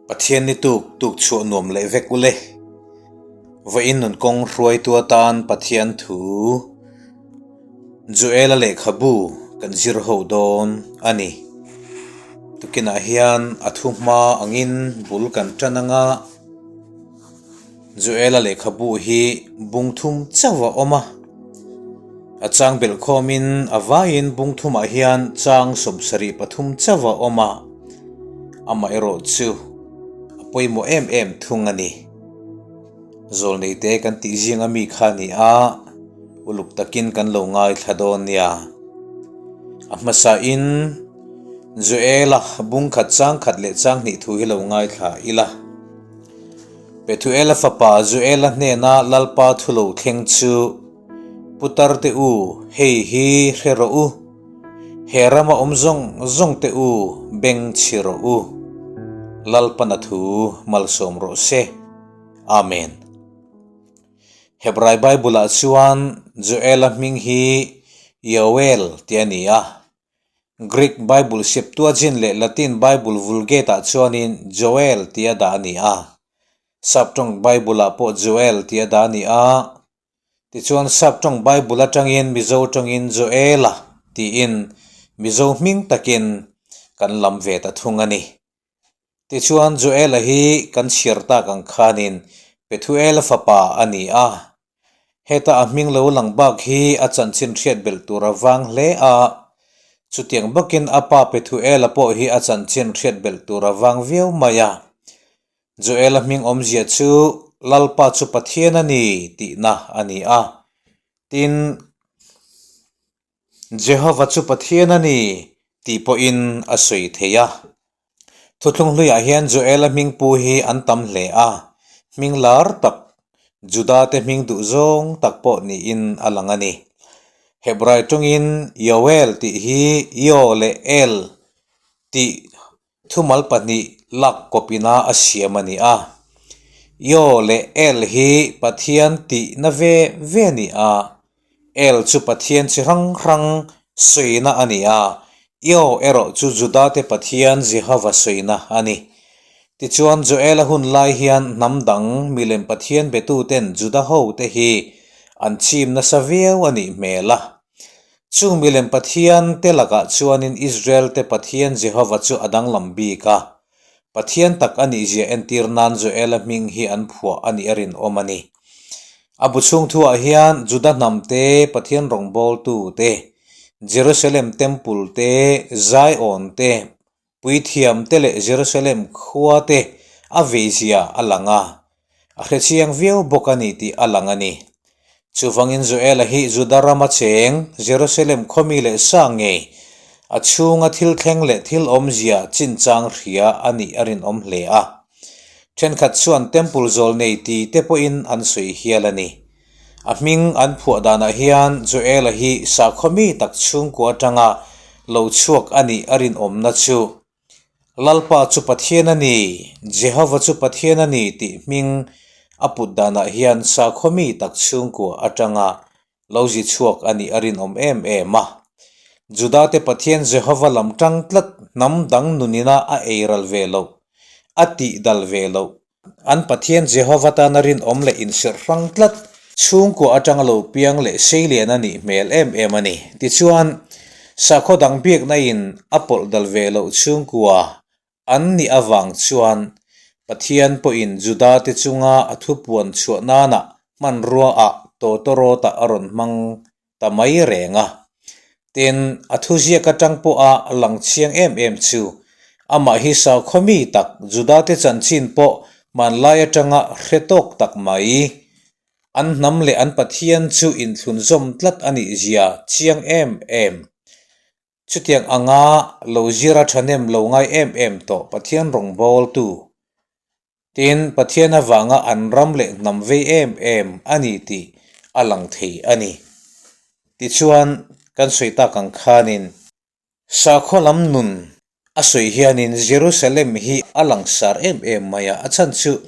Pathian ni tuk tuk chhuah nuam leh vek ule. Vawiin nun kawng hruaitu atan Pathian thu Joela lehkhabu kan zir ho dawn a ni. Tukinah hian a thu hma angin bul kan tan anga Joela lehkhabu hi bung thum chauh a awm a. A chang belh khawmin a vaiin bung thumah hian chang 73 chauh a awm a. Amaherawh chu a pawimawh em em thung a ni. Zawlneite kan tih zinga mi kha a ni a, uluk takin kan lo ngaithla dawn nia. A hmasain Joela bung khat chang khat leh chang hnih thu hi lo ngaithla ila. Pethuela fapa Joela hnena Lalpa thu lo thleng chu, Putar te u, hei hi hre rawh u. He rama awm zawng zawng te u, beng chhi rawh u. Lalpana thu malsawm rawh se. Amen. Hebrai Bible-ah chuan Joela hming hi Yoel tih a ni a. Greek Bible Septuagint leh Latin Bible Vulgate-ah chuanin Joel tih a dah a ni a. Saptawng Bible-ah pawh Joel tih a dah a ni a. Tichuan Saptawng Bible atangin Mizo tawngin Joela tiin Mizo hming takin kan lam ve ta thung a ni. Tichuan Joela hi kan chhiar tak ang khanin Pethuela fapa a ni a. Heta a hming lo lang bak hi a chanchin hriat belh tur a vang hle a. Chutiang bawkin a pa Pethuela pawh hi a chanchin hriat belh tur a vang viau mai a. Joela hming awmzia chu Lalpa chu Pathian a ni tihna a ni a. Tin, Jehova chu Pathian a ni tih pawhin a sawi thei a. Thuthlung hluiah hian Joela hming pu hi an tam hle a, hming lar tak, Juda-te hming duh zawng tak pawh niin a lang a ni. Hebrai tawngin Yoel tih hi Yo leh El tih Thumal pahnih lak kawpina a siam a ni a. Yo leh El hi Pathian tihna ve ve a ni a. El chu Pathian chi hrang hrang sawina a ni a, Yo erawh chu Judate Pathian Jehova sawina a ni. Tichuan Joela hun lai hian hnam dang milem Pathian betuten Juda hote hi an chim nasa viau a nih hmel a. Chung milem Pathian te lakah chuanin Israel te Pathian Jehova chu a danglam bik a. Pathian tak a nihzia entir nan Joela hming hi an phuah a nih a rinawm a ni. A bu chhung thuah hian Juda hnam te, Pathian rawngbawltu te, Jerusalem Temple te, Zion te, Puithiam te leh Jerusalem khua te a veizia a lang a, a hrechiang viau bawk a ni tih a lang a ni. Chuvangin Joela hi Juda rama cheng, Jerusalem khawmi leh sa ngei, a chhunga thil thleng leh thil awmzia chinchang hria a nih a rinawm hle a. Thenkhat chuan Temple zawl nei ti te pawhin an sawi hial a ni. A hming an phuah danah hian Joela hi sakhaw mi tak chhungkua atanga lo chhuak a nih a rinawmna chu Lalpa chu Pathian a ni, Jehova chu Pathian a ni tih hming a put danah hian sakhaw mi tak chhungkua atanga lo zi chhuak a nih a rinawm em em a. Judate Pathian Jehova lam tang tlat hnam dang nunina a eiral ve loh, a tihdal ve loh An Pathian Jehova tana rinawm leh inserh hrang tlat chhungkua atanga lo piang leh seilian a nih hmel em em a ni. Tichuan, sakhaw dang biakna in a pawlh dal ve loh chhungkua an nih avang chuan Pathian pawhin Judate chunga a thupuan chhuah nana hmanrua ah tawtawrawtah a rawn hmang ta mai reng a. Tin, a thuziak atang pawha lang chiang em em chu, amah hi sakhaw mi tak Judate chanchin pawh hmanlai atanga hre tawk tak mai, an hnam leh an Pathian chu inthlunzawm tlat a nih zia chiang em em. Chutiang anga lo zira thahnem lo ngai em em tawh Pathian rawngbawltu Tin, Pathian avanga an ram leh hnam vei em em a ni tih a lang thei a ni. Tichuan, kan sawi tak ang khanin, sakhaw lam nun a sawi hianin Jerusalem hi a langsar em em mai a, a chhan chu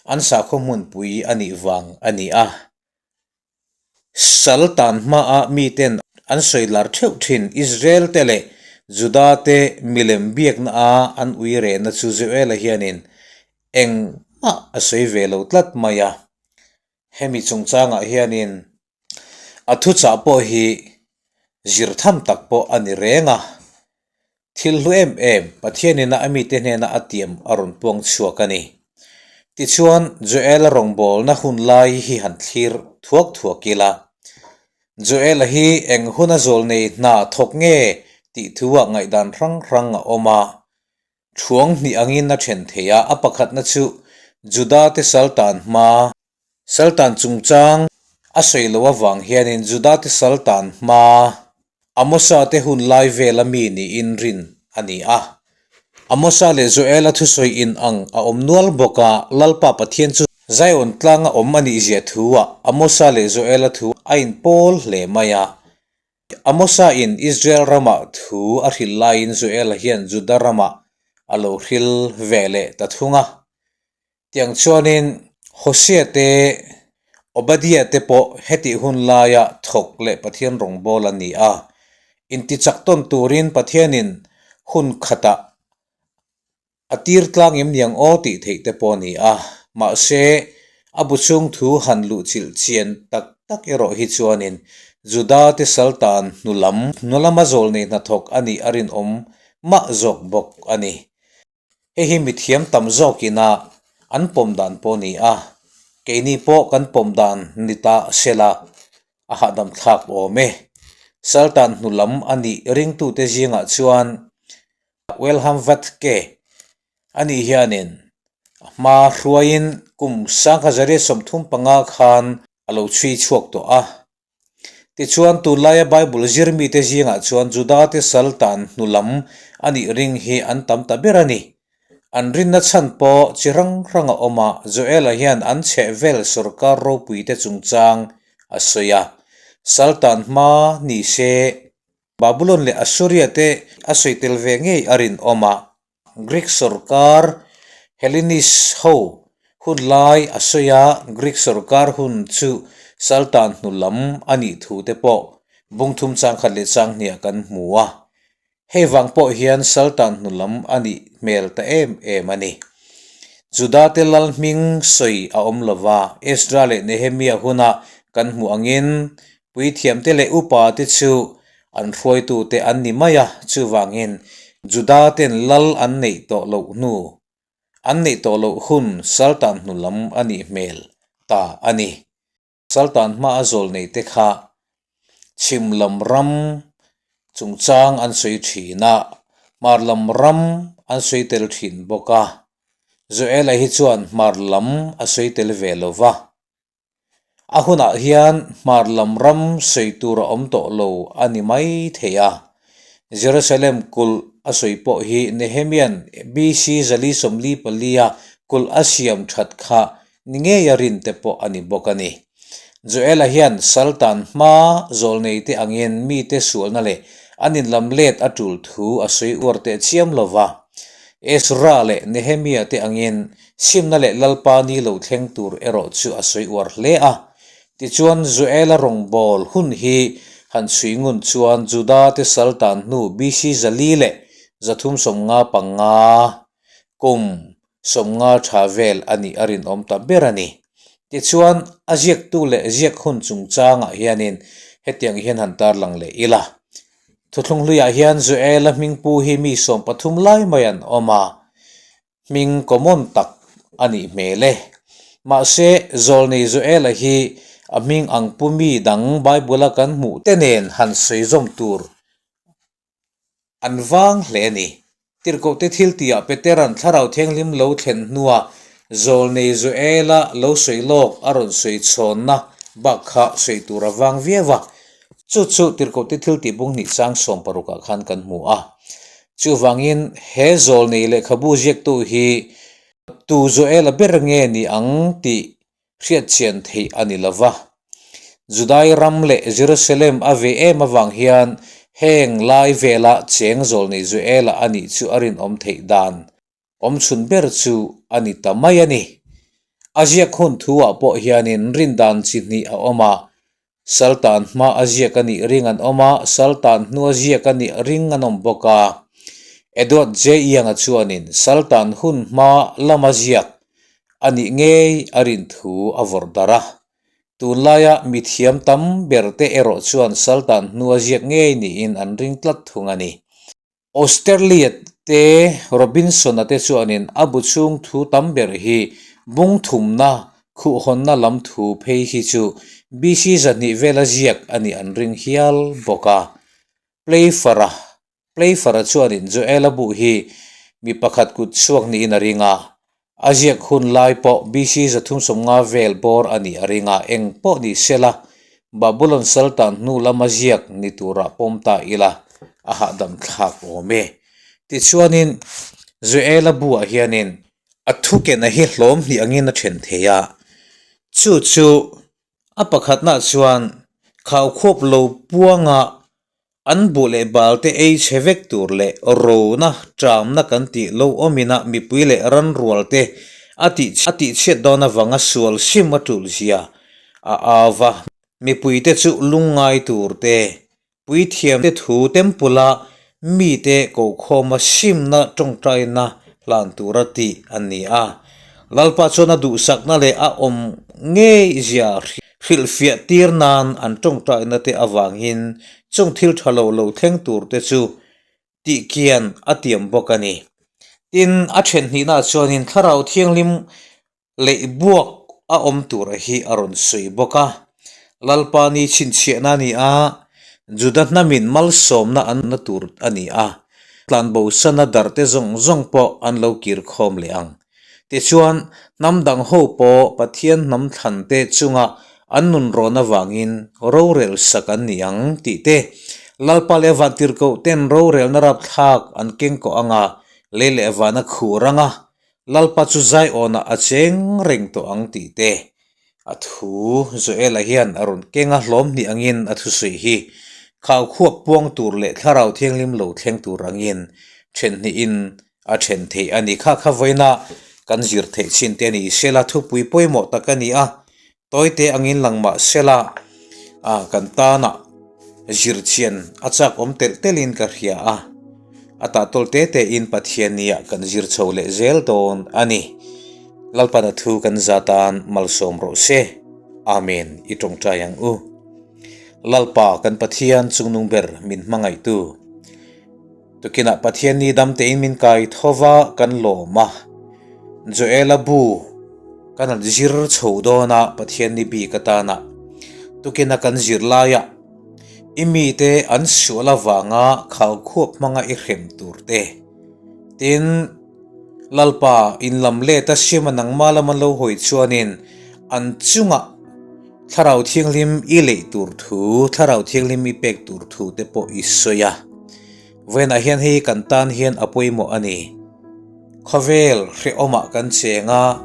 an sakhaw hmunpui a nih vang a ni a. Sal tan hmaah miten an sawi lar theuh thin Israel te leh Juda te milem biakna a an ui rehna chu Joela hianin Engmah a sawi ve lo tlat mai a. Hemi chungchangah hianin a thuchah pawh hi zir tham tak pawh a ni reng a. Thil hlu em em Pathianin a mite hnena a tiam a rawn puang chhuak a ni. Tichuan, Joel-a rawngbawlna hun lai hi han thlir thuak thuak ila. Joel-a hi eng huna zawlnei hna thawk nge tih thu-ah ngaihdan hrang hrang a awm a. Thuang hnih angin a then thei a, a pakhatna chu Juda-te saltan hma, saltan chungchang a sawi loh avang hianin Juda-te saltan hma Amosa-te hun lai vela mi niin rin a ni a. Amosa leh Joela thusawi in ang a awm nual bawk a, Lalpa Pathian chu Zion tlanga awm a nih zia thu-ah Amosa leh Joela thu a inpawl hle mai a. Amosa in Israel ramah thu a hrilh laiin Joela hian Juda ramah a lo hril ve leh ta thung a. Tiang chuanin Hosea te, Obadia te pawh hetih hun laia thawk leh Pathian rawngbâwl an ni a. Intichak tawn turin Pathianin hun khatah A tir tlang em niang aw tih theih te pawh a ni a, mahse a bu chhung thu han luh chilh chian tak tak erawh hi chuanin Juda te saltan hnu lam hnu lama zawl nei hnathawk a nih a rinawm mah zawk bawk a ni. Hei hi mithiam tam zawkina an pawm dan pawh a ni a, keini pawh kan pawm dan ni ta sela a hahdam thlak awm e. Saltan hnu lam a nih ringtute zingah chuan Wilhelm Vatke a nih hianin a hma hruaiin kum 1935 khan a lo chhui chhuak tawh a. Tichuan, tunlaia Bible zir mite zingah chuan Judate sal tan hnu lam a nih ring hi an tam ta ber a ni. An rinna chhan pawh chi hrang hrang a awm a, Joel-a hian an chhehvel sawrkar ropuite chungchang a sawi a. Sal tan hma ni se Babulon leh Assuria te a sawi tel ve ngei a rinawm a. Greek sawrkar Hellenist ho hun lai a sawi a, Greek sawrkar hun chu saltan hnu lam a nih thu te pawh bungthum changkhat leh changhniah kan hmu a. Hei vang pawh hian saltan hnu lam a nih hmel ta em em a ni. Juda te lal hming sawi a awm lova, Ezra leh Nehemia huna kan hmuh angin Puithiamte leh upate chu an hruaitute an ni mai a, chuvangin Judaten lal an neih tawh loh hnu, an neih tawh loh hun Saltan hnu lam a nih hmel ta a ni. Saltan hma a zawl neite kha chhim lam ram chungchang an sawi thin a, hmar lam ram an sawi tel thin bawk a, Joela hi chuan hmar lam a sawi tel ve lo va. A hunah hian hmar lam ram sawi tur a awm tawh lo a ni mai thei a. Jerusalem kulh a sawi pawh hi Nehemia'n BC 444 a kulh a siam that kha ni ngei a rin te pawh a ni bawk a ni. Joela hian Saltan hma zawlneite angin mite sualna leh an inlam let a tul thu a sawi uar teh chiam lo va. Ezra leh Nehemia te angin Simna leh Lalpa ni lo thleng tur erawh chu a sawi uar hle a. Tichuan, Joela rawngbâwl hun hi han chhui ngun chuan Juda te saltan hnu BC 435 kum 50 tha vel a nih a rinawm ta ber a ni. Tichuan, a ziaktu leh ziak hun chungchangah hianin hetiang hian han tarlang leh ila. Thuthlung hluiah hian Joela hmingpu hi mi 13 lai mai an awm a. Hming common tak a nih hmel e. Mahse, Zawlnei Joela hi a hming ang pu mi dang Bible-a kan hmuh te nen han sawi zawm tur an vang hle a ni. Tirhkohte thil tihah Petera'n Thlarau Thianghlim lo thlen hnuah Zawlnei Joela lo sawi lawk a rawn sawi chhawnna bak kha sawi tur a vang viau a. Chu chu Tirhkohte thil tih bung hnih chang 16 ah khan kan hmu a. Chuvangin he zawlnei lehkhabu ziaktu hi tu Joela ber nge ni ang tih hriatchian theih a ni lo va. Judai ram leh Jerusalem a ve em avang hian heng lai vela cheng zawlnei Joela a nih chu a rinawm theih dan awmchhun ber chu a ni ta mai a ni. A ziak hun thu-ah pawh hianin rindan chi hnih a awm a, Saltan hma a ziak a nih ring an awm a, Saltan hnu a ziak a nih ring an awm bawk a. Edward J. Young-a chuanin Saltan hun hma lama ziak. a nih ngei a rin thu a vawrh darh a. Tunlaia mithiam tam berte erawh chuan Saltan hnua ziak ngei niin an ring tlat thung a ni. Austerlea te Robinson-a te chuanin a bu chhung thu tam ber hi bung thumna khuhhawnna lam thu phei hi chu BC 200 vela ziak a nih an ring hial bawk a. Playfair-a Playfair-a chuanin Joel-a bu hi mi pakhat kut chhuak niin a ring a, a ziak hun lai pawh BC 350 vel bawr a nih a ring a, eng pawh ni sela Babulon Saltan hnu lama ziak ni turah pawm ta ila a hahdam thlak awm e. Tichuanin Joel-a buah hianin a thukena hi hlawm hnih angin a then thei a, chu chu a pakhatnaah chuan khaukhawp lo puanga An buh leh bal te ei chhe vek tur leh rona ṭamna kan tih lo awmin a mipui leh ranrual te a tih a tih chhiat dawn avanga sual sim a ṭul zia a au va. Mipui te chu lungngai tur te, puithiam te thu temple a mite kokhawma simna ṭawngṭaina hlan tura tih a ni a. Lalpa chuan a duhsakna leh a awm ngei zia Hrilhfiah tir nan an tawngtaina te avangin chung thil tha lo lo thleng tur te chu tih kian a tiam bawk a ni. Tin, a then hnihnaah chuanin Thlarau Thianghlim leih buak a awm tura hi a rawn sawi bawk a. Lalpa ni chhinchhiahna a ni a, Juda hnamin malsawmna an na tur a ni a, tlanbosana darte zawng zawng pawh an lo kir khawm leh ang. Tichuan, hnam dang ho pawh Pathian hnam thlante chunga an nun rawn avangin rorel sak an ni ang tih te, Lalpa leh Vantirhkoh ten rorelna rapthlak an keng kawh anga lei leh van a khuh rang a, Lalpa chu Zion-ah a cheng reng tawh ang tih te a thu Joel-a hian a rawn keng a hlawm hnih angin a thusawi hi khau khuap puang tur leh Thlarau Thianghlim lo thleng tur angin then hnihin a then theih a ni. Kha kha vawiina kan zir theih chin te a ni. Sela thupui pawimawh tak a ni a, tawite angin lang mah sela a kan tana zir chian a chak awm telh telhin ka hria a, a tahtawl te tein Pathiannia kan zir chho leh zel dawn a ni. Lalpana thu kan za tan malsawm rawh se. Amen i tawngtai ang u. Lalpa kan Pathian chungnung ber min hmangaihtu. Tukinah Pathian ni dam tein min kai tho va kan lawm a. Joela bu kan han zir chho dawn a Pathian ni bik atana tukina kan zir laia i mite an sual avanga khau khuap hmanga i hrem tur te. Tin, Lalpa in lam let a siama nangmah lama lo hawi chuanin an chungah Thlarau Thianghlim i leih tur thu, Thlarau Thianghlim i pek tur thu te pawh i sawi a. Vawiinah hian hei kan tan hian a pawimawh a ni. Khawvel hrehawmah kan cheng a,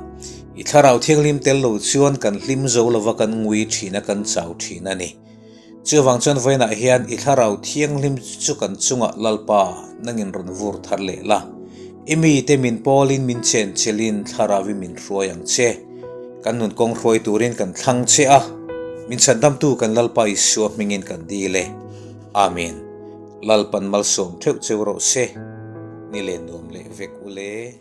i Thlarau Thianghlim tel lo chuan kan hlim zo lova kan ngui thin a, kan chau thin a ni. Chuvang chuan vawiinah hian i Thlarau Thianghlim chu kan chungah Lalpa nangin rawn vur thar leh la. I mite min pawlin min chen chelin Thlarauin min hruai ang che. Kan nun kawng hruai turin kan thlang che a, min chhandamtu kan Lalpa Isua hmingin kan dil e. Amen. Lalpan malsawm theuh cheu rawh se. Ni leh nuam leh vek u le.